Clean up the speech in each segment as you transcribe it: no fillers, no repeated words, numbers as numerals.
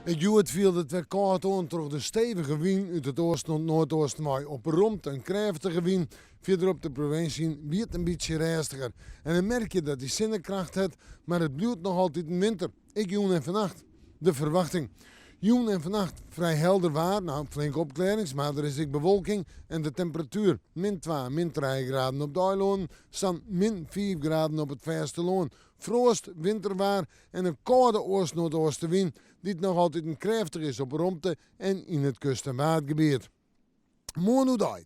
Ek hjoed fielt it wer kâld oan troch de stevige wyn út it oasten oant noardoosten wei. Op 'e romte in krêftige wyn, fierder op de provinsje wie it in bytsje rêstiger. En dan merk je dat dy sinne kracht hat, mar it bliuwt noch altyd in winter. Ek jûn en fannacht. De ferwachting. Jûn en fannacht frij helder waar, no flinke opklearrings, mar der is ek bewolking en de temperatuer min twa, min trije graden op de eilannen, sa'n min fiif graden op it fêstelân. Froast, winterwaar en in kâlde oast-noardeastewyn dy't noch altiten krêftich is op 'e romte en yn it kust- en waadgebiet. Moarn oerdei.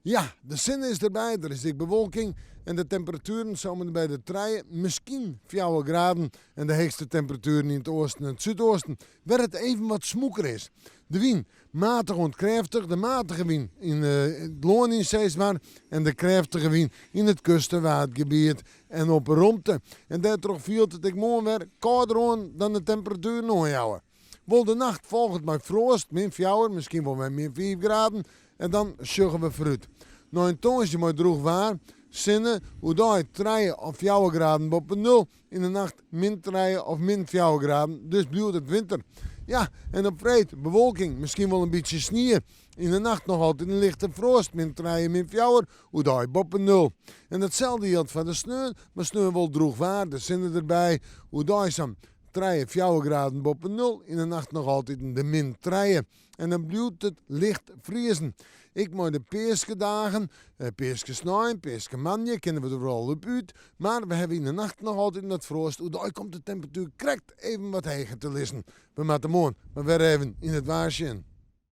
Ja, de sinne is derby, der is ek bewolking en de temperatueren sa om en by de trije, miskien fjouwer graden en de heechste temperatueren yn it oasten en it súdoasten, wêr it even wat smûker is. De wyn, matich oant krêftich, de matige wyn yn it lân yn sis mar en de krêftige wyn yn it kust- en waadgebiet en op 'e romte. En dêrtroch fielt it ek moarn wer kâlder oan dan de temperatueren oanjouwe. Wol de nacht folget mei froast, min fjouwer, miskien wol wer min fiif graden, en dan sjogge we foarút. Nei in tongersdei mei drûch waar, sinne, oerdei trije of fjouwer graden boppe nul, yn de nacht min trije of min fjouwer graden, dus bliuwt it winter. Ja, en op freed bewolking, miskien wol in bytsje snie, yn de nacht noch altyd in lichte froast, min trije, min fjouwer, oerdei boppe nul. En datselde jildt foar de sneon, mar sneon wol drûch waar, de sinne derby, oerdei sa'n Trije, fjouwer graden boppe nul, yn de nacht noch altiten de min trije. En dan bliuwt it licht friezen. Ek mei de peaskedagen, peaskesnein, peaskemoandei, kinne we der wol op út. Mar we hawwe yn de nacht noch altiten dat froast. Oerdei komt de temperatuer krekt even wat heger te lizzen. We moatte moarn mar wer even yn it waar sjen.